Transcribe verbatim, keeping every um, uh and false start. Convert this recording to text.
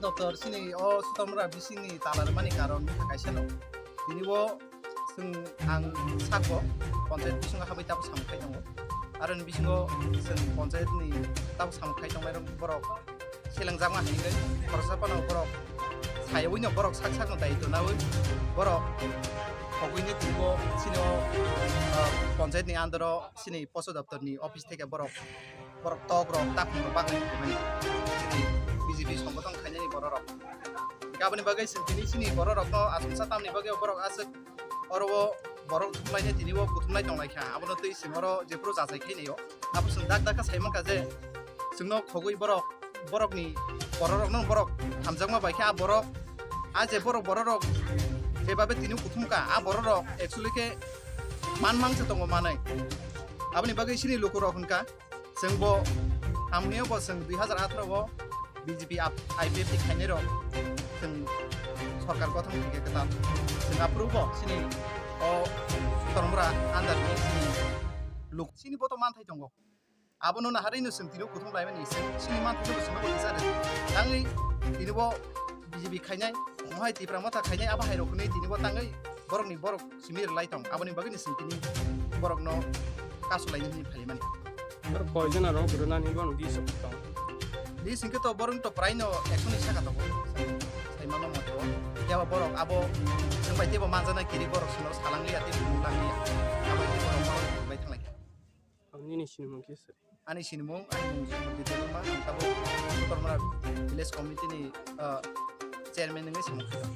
Doctor sini o Sutamra bisingni tala rwmani karon wngkha kaisa no. Tini bo chwng ang sakbo panchayat bisingo habai tabo samung khai tongo. Aroni bisingo chwng panchayatni tabo samung khai tongnai rok borok selengjakma hai wngwi khoroksa phano borok sayawino borok sak sakno daitwnawi borok khogwini twibo chini o, ah, panchayatni under o chini poso doptorni office theke borok, borok tok rok takhum rok bagwi tongmani. Chini B J P songbothon khainani borok rok. Aboni bagwi chwng tini chini borok rokno achomsa tamni bagwi borok aswk oro o borok thumlaini tini bo kuthumlai tonglaikha. Abono twi chwng oro jephuru jachai khainaio. Abo chwng dak dak khe sai mankha je chwngno khogwi borok, borokni borok rokno borok hamjakma bai khe a borok, a je borok borok rok jebabe tini kuthumkha a borok rok actually khe man mangsa tongo manai. Aboni bagwi chini lukurok hwnkha chwng bo hamhwnwi bo chwng dui hazar atharo o B J P ap-, I P F T khainai rok chwng sorkar gothon khaikhe kwtal chwng aphuru bo chini o Tormora under ni chini luk chini bo to manthai tongo. Abono naharwi no chwng tini kuthum laimani chwng chini manthai no chwng bo kisa de tangwi tini bo B J P khainai, mohai Tipra Motha khainai, abo hai rok hwnwi tini bo tangwi borokni borok simi rwlai tong, aboni bagwi ni chwng tini borokno kasu laini hwnwi phaimani. Aro koijon aro bwrwnani bono di sok tong. Di singke to borok to prai no ekso ni saka tongo. Sai mano mote o. Tebo borok abo chwng bai tebo manjana kiri borok sino salangli ati bumlangli. Abo tebo borok bai thanglai. Ang nini sinimung kisa. Ani sinimung, ani mung Sumudri Debbarma, ang tabuk Kotormora Village Committee ni, ah, chairman wngwi sinimung khaio.